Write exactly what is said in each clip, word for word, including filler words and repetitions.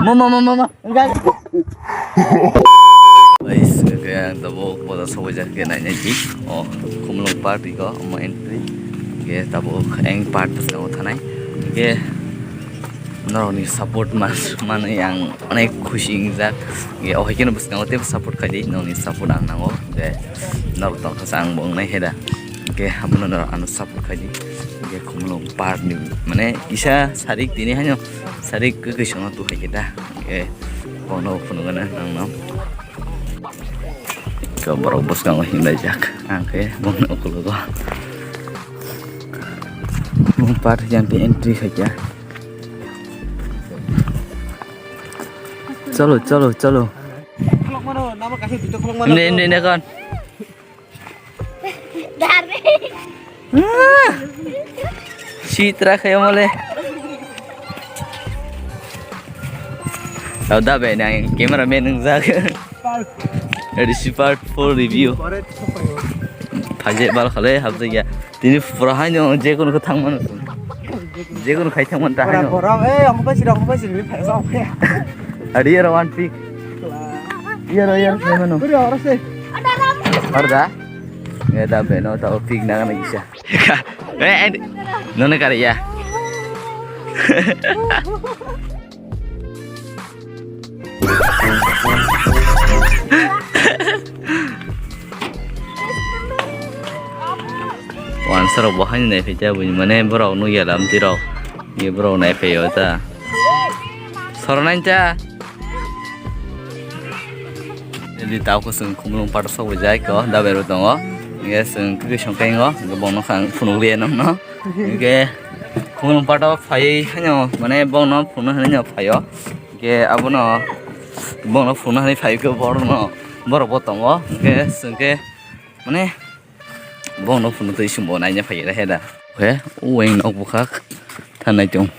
Mama, mama, mama. Guys, kaya ang tabuk boda sogwi jak kaya nainai di. Oh, Khumulwng Park iko, omo entry. Kaya tabuk ang park bwskango thanai. Kaya norokni support man, manwi ang onek khusi wngjak. Kaya oh, haikhe no bwskango teibo support khai di, norokni support ang nango. Kaya norok tongkha sa ang bo wngnai khe da. Kaya abono norok ano support khai di. Kaya Khumulwng Park ni, mane kisa sarik tini haino sarik kwkwi songno tu hai khe da. Kaya bono phunukgana nangno. Khe borok bwskango himlaijak. Ang khe bongni ukologo. Bong park jang khe entry khaikha. Chalo, chalo, chalo. Inde, inde, inde, kon. Dari. Ah! Sitra khayo mole. Tau da be nang camera man nang jak. Ready si part four review. Phaje bal khale hapjak ya. Tini pura haino je kono khe thang mano. Je kono khai thang man ta haino. Pura, pura, eh, ang pai sira, ang pai sira, ni phai sa. Ari ero one pick. Ero, ero, ero, mano. Pura oro se. Arda? Ya da be no ta pick na na kisa. Eh, eh, none kare ya. Wansarok bo haino naiphai ta buini mane borok nukya lamtwi rok. Ye borok naiphai o ta. Sornai ta. Jadi tau ko sung Khumulwng Park o sok bai jai ko da bai ro tongo. Ye sung kri song kai ngo, bong no khang phunuk liya nang no. Hingke Khumulwng Park o phaiwi haino mane bongno phunukna hinwi no phaio. Hingke abono bongno phunukna hinwi phaikhe borokno borok bo tongo. Hingke chwngkhe mane bongno phunuk twi chwngbo naina phaikhe da. Khe uaing nok bwkhak thanai tong.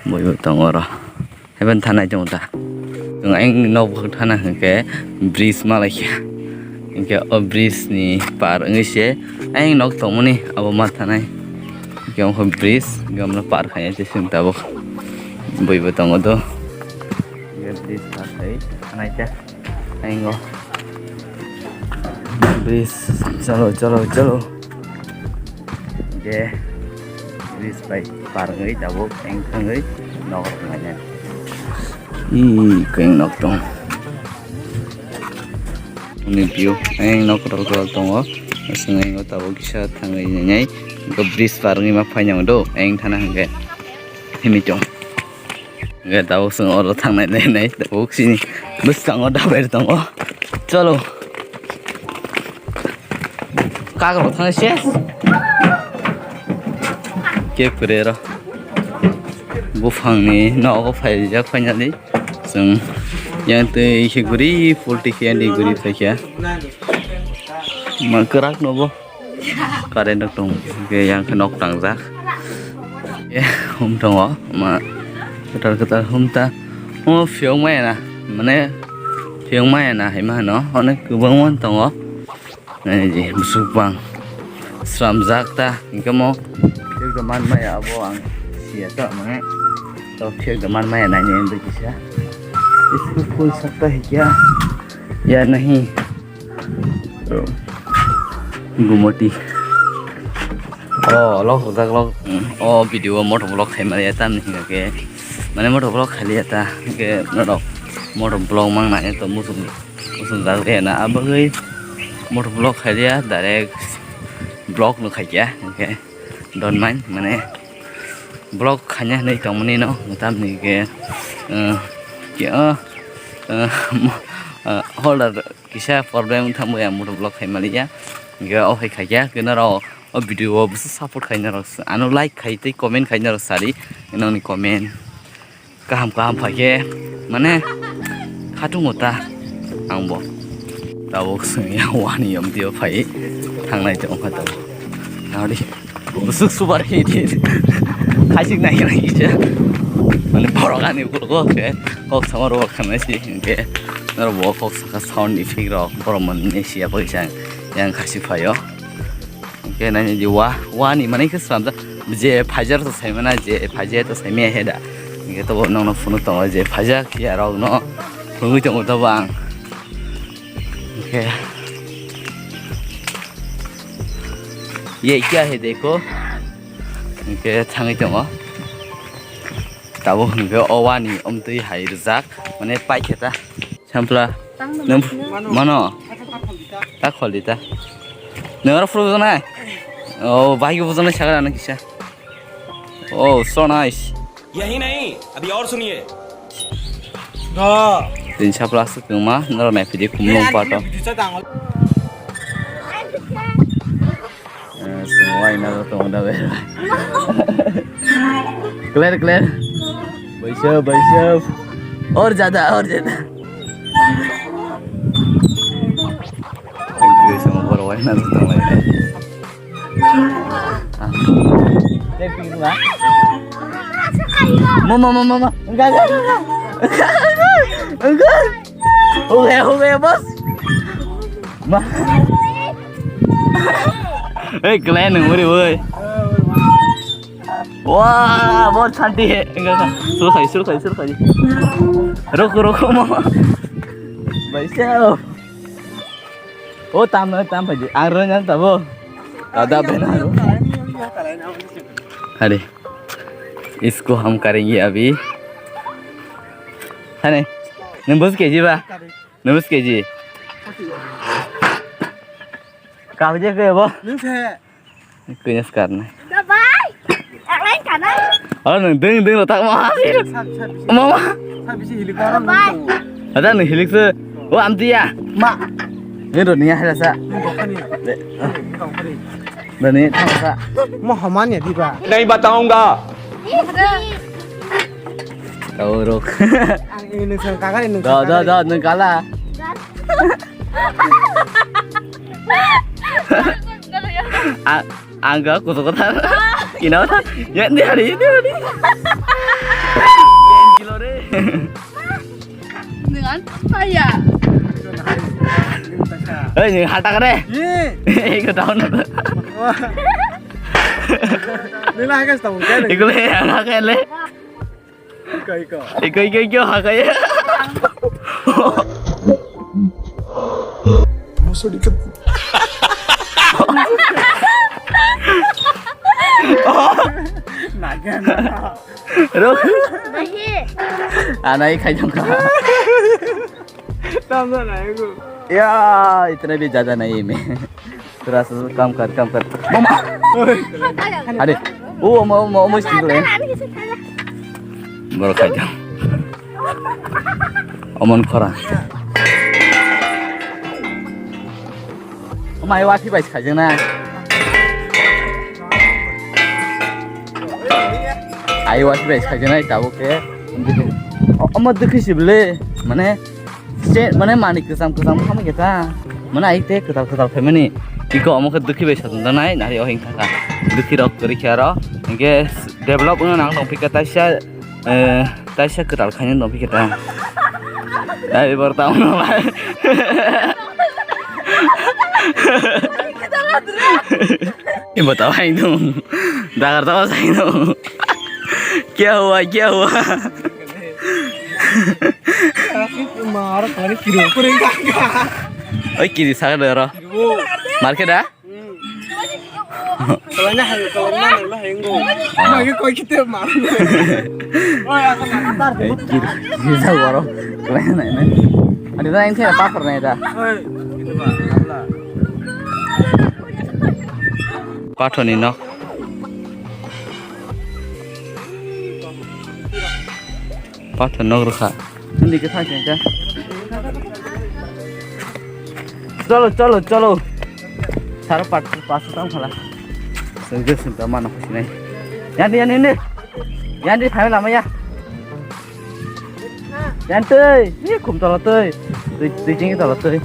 Boibo tongo oro. Haiban thanai tong ta. Chwng ayang nok bwkhak thana hwnkhe bridge ma laikha. Hwnkhe o bridge ni par wngwi se ayang nok tongmani abo ma thanai. Hwnkhe omo bridge, hwnkhe omo par khaina se chwng tabuk. Boibo tongo do. Hwnkhe bridge par khai thanai ta. Ayang o. Bridge, chalo, chalo, chalo. Je bridge bai par wngwi tabuk eng thangwi nok rok nainai. Ih, keng nok tong. Ni view eng nok rok rok tongo. Aswk eng o tabuk kisa thangwi nainai. Bridge par wngwi ma phaina do eng thana hwnkhe. Himwi tong. Hwnkhe tabuk chwng oro thangnai nainai, tabuk chini bwskango daber tongo. Chalo. Kakrok thangwi se. Kek kwrwi oro. Buphangni nogo phaijak finally. Chwng yang twi khe guri, pulti khe ani guri phaikha. Ma kwrak nobo. Current rok tong, hwnkhe yang khe nok tangjak. Eh, hum tongo, ma, kwtal kwtal hum ta. O phiyok maya na, mane, phiyok maya na hai ma hano, onek kwbangma tongo. Nai di, busuk bang. Sramjak ta, hwnkhe mo, phiyok da man maya abo ang siya ta, mane, to phiyok da man maya nai ni, hwnkhe kisa. Isko khul sakta hai kya? Ya nahi. Gumoti. O lok rwjak lok. O video o motor vlog khai manya tamni hwnkhe mane motor vlog khai liya ta hwnkhe norok motor vlog mang nai to muchung muchung jak liya na abagwi motor vlog khai liya direct vlog no khai kha hwnkhe. Don't mind, mane vlog khaina hinwi tongmani no, tamni hwnkhe, eh, khe, eh, eh, mo-, eh, holder kisa problem wng thangbai ang motor vlog khai maliya. Hwnkhe o hai khaikha, hwnkhe norok o video o bwswk support khaina rok, ano like khai tei comment khaina rok sadi, nokni comment. Kaham kaham phaikhe mane khatungo ta angbo. Tabuk swngya wani yomtio phai thangnai tong kha tabuk. Nadi busuk super hit hit. Khaisik nai nai kisa. Mane borok ani ulo kok khe kok sama rok khanai si hwnkhe norok bo kok saka sound effect rok borok mani siya paisa yang khasi phaio. Hwnkhe nainai di wa, wa ni manwi khe swnamjak. Je phaijak to saimana, je phaijak to saimaya he da. Hingke tobo nongno phunuk tongo je phaijak ya rok no phunugwi tongo tobo ang. Hingke ye kya hai dekho. Hingke thangwi tongo. Tabuk hingke o wani omtwi hai rijak, mane paikhe ta. Sampla. Nwng mano. Ta kholi ta. Nwng oro phuru bujaknai? Oh, bahai bujaknai sakha ano kisa. Oh, so nice. यही नहीं, अभी और सुनिए। Tin sapla aswk kwma, norok naiphidi khumlung pato. Eh, sungwai na to tongo da be. Clear, clear. Baisa, baisa. Aur jada, aur jada. Guys, ang borok wai na to tongo. Ah. Mama, mama, mama. Enggak, enggak, enggak. Enggak. Ho gaya, ho gaya, boss. Ma. Hey, kalian nunggu deh, woi. Wah, bahut shanti hai. Enggak, enggak. Suruh kali, suruh kali, suruh kali. Roko, roko, mama. Bhai sahab. Oh, tam, tam, bhai. Ang ro nyang tabo. Dada, bena ro. Hari. Isko hum karenge abhi. Hane, nung bus keji ba? Nung bus keji? Kau je ke bo? Nung se. Kunya sekarang. Dabai. Ang lain kana? Oh, nung ding ding lo tak mau hasil. Sab, sab, bisi. Mama. Sab, bisi hilik orang. Dabai. Ada nung hilik se. Oh, amtia. Ma. Ini do niya rasa. Nung kau kani. Dani thangsa. Mo homan ya diba? नहीं बताऊंगा। Taurok. Ang ini nung sang kakak ini nung. Do, sang do, kakak. Do, nung kala. A-, angga kutu kutu. Kina ta? Ya, ni hari, ni hari. Kilo re. Dengan apa ya? Hei, ni hatak re. Ye. Iko down. Nila hakas tahu kan? Iko le, hakai le. Iko, iko. Iko, iko, iko, hakai. Musuh dikit. Naga, naga. Rok. Nahi. Anai khai jong ka. Tamsa nahi ko. Ya, itna bhi jada nahi hai main. Thora sa kam kar, kam kar. Mama. Are. O, omo, omo, omo, sing le. Boro khai jong. Omon khora. Omo ai wati bai khaijak nai. Ai wati bai khaijak nai tabuk khe. O-, omo dukhi sibole mane se mane mani kwcham kwcham hamya khe ta. Mane ai te kwtal kwtal phaimani. Iko omo khe dukhi bai sajak nai nari o hing kha. Dukhi rok kwrwi khe aro. Hinkhe develop wngna nang tong phika taisa. Eh, taisa kwtal khaina no phikhe ta. Ai, ibar ta wngno lai. Ibo ta hai no. Dagar ta sai no. Kya hua, kya hua? Mar kari kiro kureng kaka. Oi, kiri saga doro. Market da? Kalanya hai, kalanya nai ma hai ngo. Ma ge koi kite ma. Oi, aku ma tar de. Eh, kiri, kiri sa goro. Kalanya nai nai. Adi na yang saya paper nai da. Oi, itu ba, Allah. Pathor ni nok. Pathor nok rwkha. Hindi khe thang sini ta. Cholo, cholo, cholo. Saro pat, pat tam khala. Sengke sengke mana khusinai. Yandi, yandi, yandi. Yandi, phai lama ya. Yandi, ni khum tolo tei. Tei, tei jing tolo tei.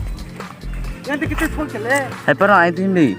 Yandi kete thol kele. Hai pero ai tin di.